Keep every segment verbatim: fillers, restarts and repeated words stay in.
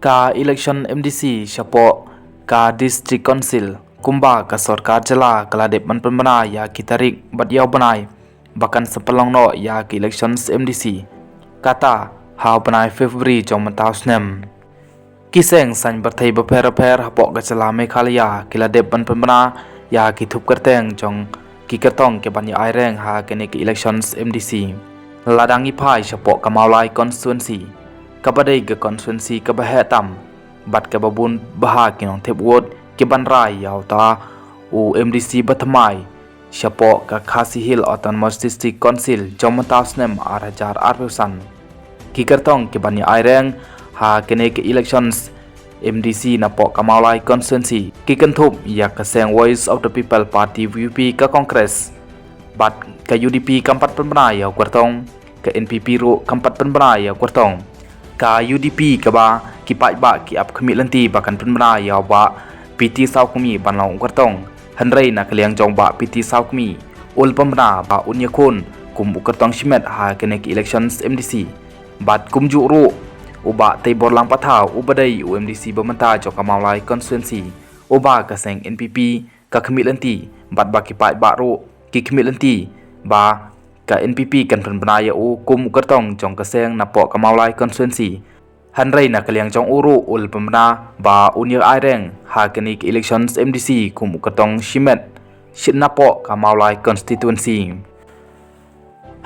Ka election M D C shapoh ka District Council kumba ka sorkar jylla ka la dep ban pynbna ïa ki tarik bad ïa u bnai ba kan sa pynlong noh ïa ki elections M D C, kata ha u bnai February jong mynta u snem. Ki seng saiñ pyrthei bapher bapher hapoh ka jylla Meghalaya ki la dep ban pynbna ïa ki thup kyrteng jong ki kyrtong ki ban ïa ai reng ha kine ki elections M D C. Lada ngi phai shapoh ka Mawlai constituency, kaba dei ka constituency kaba heh tam bad kaba bun bha ki nongthep vote ki ban rai ïa uta u M D C ba thymmai shapoh ka Khasi Hills Autonomous District Council jong mynta u snem ar hajar arphew san. Ki kyrtong ki ban ïa ai reng ha kine ki elections M D C napoh ka Mawlai constituency ki kynthup ïa ka seng Voice of the People Party, V P P, ka Congress, bad ka U D P kam pat pynbna ïa u kyrtong, ka N P P ruh kam pat pynbna ïa u kyrtong. Ka U D P kaba ki paidbah ki ap khmih lynti ba kan pynbna ïa u Bah P T Sawkmie ban long u kyrtong, hynrei na ka liang jong u Bah P T Sawkmie u la pynbna ba un ïakhun kum u kyrtong shimet ha kine ki elections M D C. Bad kumjuh ruh u Bah Teibor Langpathaw uba dei u M D C ba mynta jong ka Mawlai constituency, uba ka seng N P P ka khmih lynti bad ba ki paidbah ruh ki khmih lynti ba ka N P P kan pynbna ïa u kum u kyrtong jong ka seng napoh ka Mawlai constituency. Hynrei na ka liang jong u ruh u la pynbna ba un ïa ai reng ha kine ki elections M D C kum u kyrtong shimet shi napoh ka Mawlai constituency.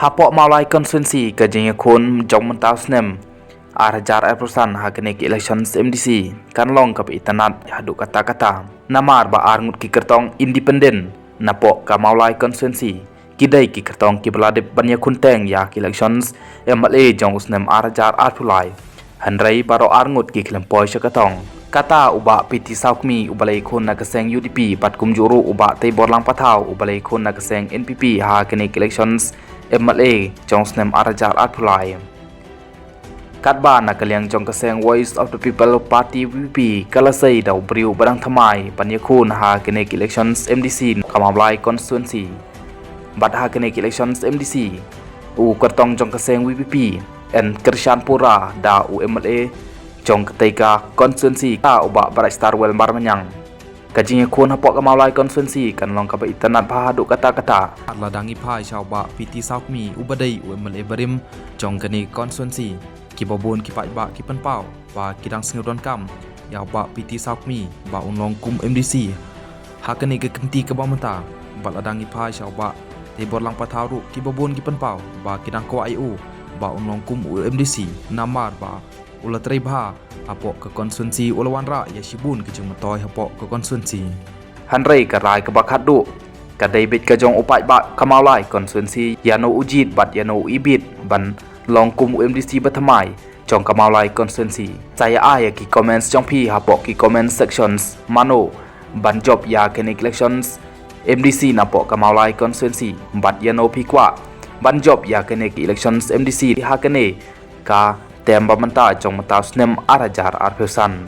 Hapoh Mawlai constituency ka jingïakhun jong mynta u snem ar hajar arphew san ha kine ki elections M D C kan long kaba itynnad haduh katta katta. Namar ba arngut ki kyrtong independent napoh ka Mawlai constituency ki dei ki kyrtong kiba la dep ban ïakhun teng ïa ki elections M L A jong u snem ar hajar arphew lai. Hynrei baroh arngut ki khlem poi sha ka thong. Kata u Bah P T Sawkmie uba la ïakhun na ka seng U D P bad kumjuh ruh u Bah Teibor Langpathaw uba la ïakhun na ka seng N P P ha kine ki elections M L A jong u snem ar hajar arphew lai. Katba na ka liang jong ka seng Voice of the People Party, V P P, ka la sei da u briew ba dang thymmai ban ïakhun ha kine ki elections M D C ka Mawlai constituency. Bad ha kine ki elections M D C u kyrtong jong ka seng V P P, N Krishan Pura, da u M L A jong katei ka constituency, ka u Bah Brightstarwell Mawryngkneng. Ka jingïakhun hapoh ka Mawlai constituency kan long kaba itynnad bha haduh katta katta. Lada ngi phai sha u Bah P T Sawkmie uba dei u M L A barim jong kane ka constituency, kiba bun ki paidbah ki pynpaw ba ki dang sngew donkam ïa u Bah P T Sawkmie ba un long kum M D C ha kane ka kynti kaba mynta. Bad lada ngi phai sha u Bah Teibor Langpathaw ruh kiba bun ki pynpaw ba ki dang kwah ïa u ba un long kum u M D C, namar ba u la trei bha hapoh ka constituency, u la wanrah ïa shibun ki jingmyntoi hapoh ka constituency. Hynrei ka rai kaba khatduh ka dei beit ka jong u paidbah ka Mawlai constituency, ïa no u jied bad ïa no u ibit ban long kum u M D C ba thymmai jong ka Mawlai constituency. Sa ïa ai ïa ki comments jong phi hapoh ki comment sections, mano ban jop ïa kane ka elections M D C napoh ka Mawlai constituency, bad ïa no phi kwah ban jop ïa kane ka elections M D C ha kane ka term ba mynta jong mynta u snem ar hajar arphew san.